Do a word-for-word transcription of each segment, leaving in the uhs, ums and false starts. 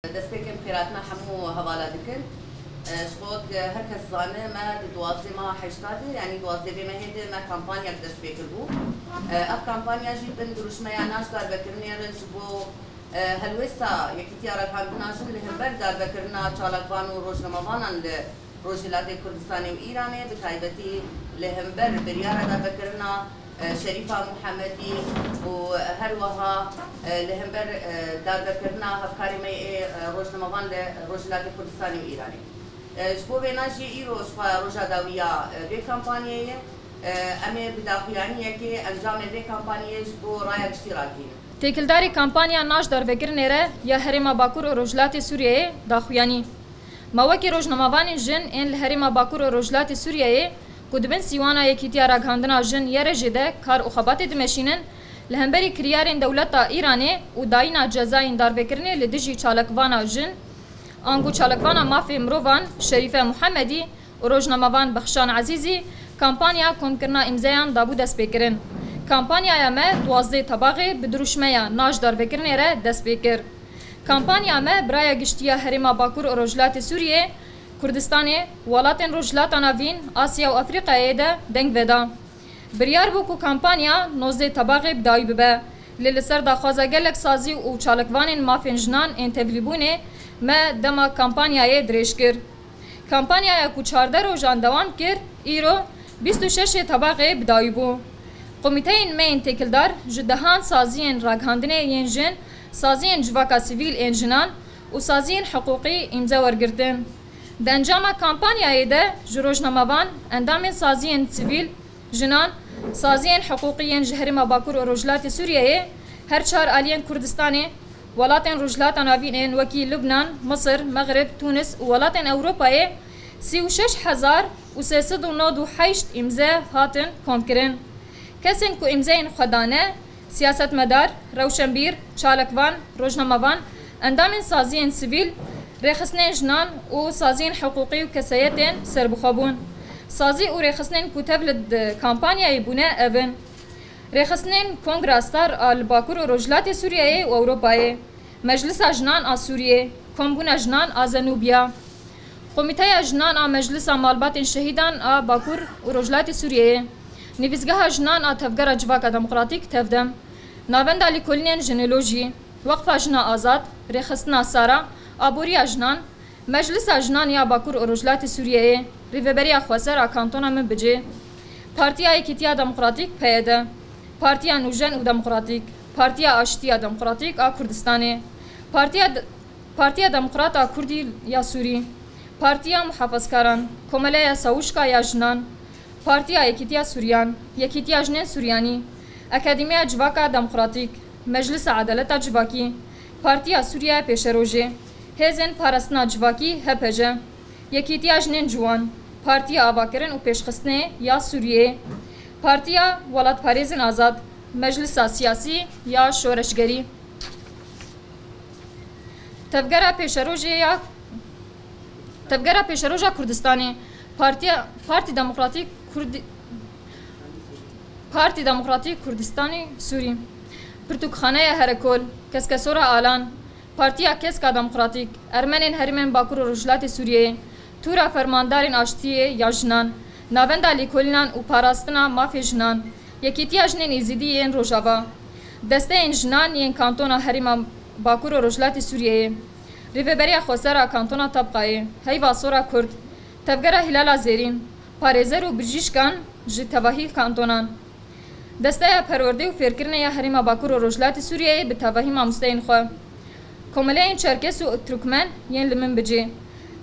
Destpêkê em xêratina hemû hevala dikin. E, ji xwe, e, her kes zane, me di duwazdeh meha heştadê, yanî duwazdeh vê mehê de me kampanyek dest pê kiribû. E, ev kampanya jî bin dirûşmeya naş darvekirinê re ji bo, e, helwêsta Yekîtiya Ragihandina Jin li hember darbekirina çalakvan û rojnamevanan li Rojhilatê Kurdistanê û Îranê, bi taybetî li hember biryara darbekirina, e, Şerîfa Muhemedî û her wiha, e, li hember, e, darbekirina hevkarê me yê, e, rojnamevan li Rojhilatê Kurdistanê û Îranê. E, ji bo vêna jî îro ji xwe roja dawî ya, e, vê kampanyê ye. E, em ê bi daxuyaniyekê encamê vê kampanyê ji bo raya giştî ragihînin. Têkildarî kampanya naş darvekirinê re ya Herêma Bakur û Rojhilatê Sûriyeyê daxuyanî. Me wekî rojnamevanên jin ên li Herêma Bakur û Rojhilatê Sûriyeyê ku di bin sîwana Yekîtiya Ragihandina Jin, Y R J, de kar û xebatê dimeşînin, li hemberî kiryarên dewleta Îranê û dayîna cezayên darvekirinê li dijî çalakvana jin, ango çalakvana mafê mirovan Şerîfe Muhemedî û rojnamevan Bexşan Ezîzî kampanya komkirina îmzeyan dabû destpêkirin. Kampanyaya me duwazdeh Tebaxê bi dirûşmeya naş darvekirinê re dest pê kir. Kampanya me bi raya giştî ya Herêma Bakur û Rojhilatê Sûriyê, Kurdistanê, welatên Rojhilata Navîn, Asya û Afrîkayê de deng veda. Biryar bû ku kampanya nozdeh Tebaxê bi dawî bibe. Lê li ser daxwaza gelek sazî û çalakvanên mafên jinan ên tevlîbûnê me dema kampanyayê dirêj kir. Kampanyaya ku çardeh rojan dewam kir, îro bîst û şeş Tebaxê bi dawî bû. Komîteyên me yên têkildar ji dehan saziyên ragihandinê yên jin, saziyên civaka sivîl ên jinan û saziyên hiqûqî îmze wergirtin. Di encama kampanyayê de ji rojnamevan, endamên saziyên sivîl, jinan, saziyên hiqûqî yên ji Herêma Bakur û Rojhilatê Sûriyeyê, her çar aliyên Kurdistanê, welatên Rojhilata Navîn ên wekî Lubnan, Misir, Mexrib, Tunis û welatên Ewropayê sî û şeş hezar û sê sed û nod û heşt îmze hatin komkirin. Kesên ku îmzeyên xwe dane, siyasetmedar, rewşenbîr, çalakvan, rojnamevan, endamên saziyên sivîl, rêxistinên jinan û saziyên hiqûqî û kesayetên serbixwe bûn. Sazî û rêxistinên ku tevlid di kampanyayê bûne ev in: Rêxistinên Kongra Star a li Bakur û Rojhilatê Sûriyeyê û Ewropayê, Meclisa Jinan a Sûriyê, Kombûna Jinan a Zenûbiya, Komîteya Jinan a Meclisa Malbatên Şehîdan a Bakur û Rojhilatê Sûriyeyê, Nivîsgeha Jinan a Tevgera Civaka Demokratîk, Tevdem, Navenda Lîkolînên Jinolojî, Weqfa Jina Azad, Rêxistina Sara, Aboriya Jinan, Meclisa Jinan ya Bakur û Rojhilatê Sûriyeyê, Rêveberiya Xweser a Kantona Minbicê, Partiya Yekîtiya Demokratîk, P Y D, Partiya Nûjen û Demokratîk, Partiya Aştiya Demokratîk a Kurdistanê, Partiya D-, Partiya Demokrat a Kurdî ya Sûrî, Partiya Muhafazkaran, Komeleya Sawişka ya Jinan, Partiya Yekîtiya Sûriyan, Yekîtiya Jinên Suryanî, Akademiya Civaka Demokratîk, Meclisa Edaleta Civakî, Partiya Sûriya Pêşerojê, Hêzên Parastina Civakî, H P C, Yekîtiya Jinên Ciwan, Partiya Avakirin û Pêşxistinê ya Sûriyeyê, Partiya Welatparêzên Azad, Meclisa Siyasî ya Şoreşgerî. Tevgera Pêşerojê ya, Tevgera Pêşeroja Kurdistanê, Partiya, Partî Demokratîk Kurdî-, Partî Demokratîk Kurdistanê Sûrî, Pirtûkxaneya Herekol, Keskesora Alan, Partiya Kesk a Demokratîk, Ermenên Herêmên Bakur û Rojhilatê Sûriyeyê, Tûra Fermandarên Aştiyê ya Jinan, Navenda Lêkolînan û Parastina Mafê Jinan, Yekîtiya Jinên Êzidî yên Rojava, Desteyên Jinan yên Kantona Herêma Bakur û Rojhilatê Sûriyeyê, Rêveberiya Xweser a Kantona Tebqayê, Heyva Sora Kurd, Tevgera Hîlala Zêrîn, parêzer û bijîşkan ji tevahî kantonan, Desteya Perwerdê û Fêrkirinê ya Herêma Bakur û Rojhilatê Sûriyeyê bi tevahî mamosteyên xwe, Komeleyên Çerkes û Tirkmen yên li Minbicê,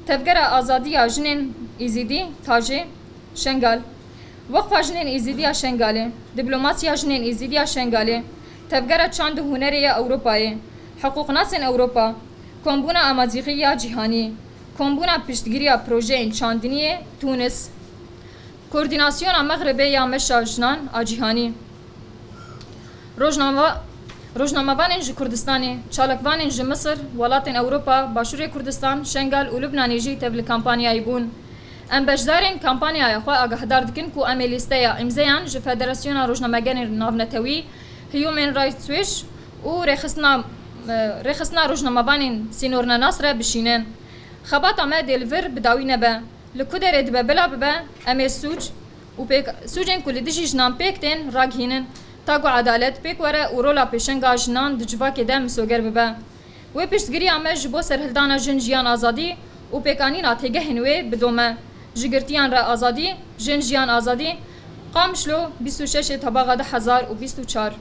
Tevgera Azadî ya Jinên Êzidî, Tajê, Şengal, Weqfa Jinên Êzidî ya Şengalê, Dîplomasiya Jinên Êzidî ya Şengalê, Tevgera Çand û Hunerê ya Ewropayê, Hiqûqnasên Ewropa, Kombûna Amazîxî ya Cîhanî, Kombûna Piştgiriya Projeyên Çandiniyê, Tunis, Koordînasyona Mexribê ya Meşa Jinan a Cîhanî. Rojname-, rojnamevanên ji Kurdistanê, çalakvanên ji Misir, welatên Ewropa, Başûrê Kurdistan, Şengal û Lubnanê jî tevli kampanyayê bûn. Em beşdarên kampanyaya xwe agahdar dikin ku em ê lîsteya îmzeyan ji Federasyona Rojnamegerên Navnetewî, Human Rights Watch û Rêxistina rêxistina rojnamevanên sînornenas re bişînin. Xebata me dê li vir bi dawî nebe. Li ku derê dibe bila bibe, em ê sûc û pêk, sûcên ku li dijî jinan pêk tên ragihînin, ta ku edalet pêk were û rola pêşenga jinan di civakê de misoger bibe. Wê piştgiriya me ji bo serhildana Jin Jiyan Azadî û pêkanîna têgehên wê bidome. Ji girtiyan re azadî, Jin Jiyan Azadî, Qamişlo, bîst û şeş Tebaxa du hezar û bîst û çar.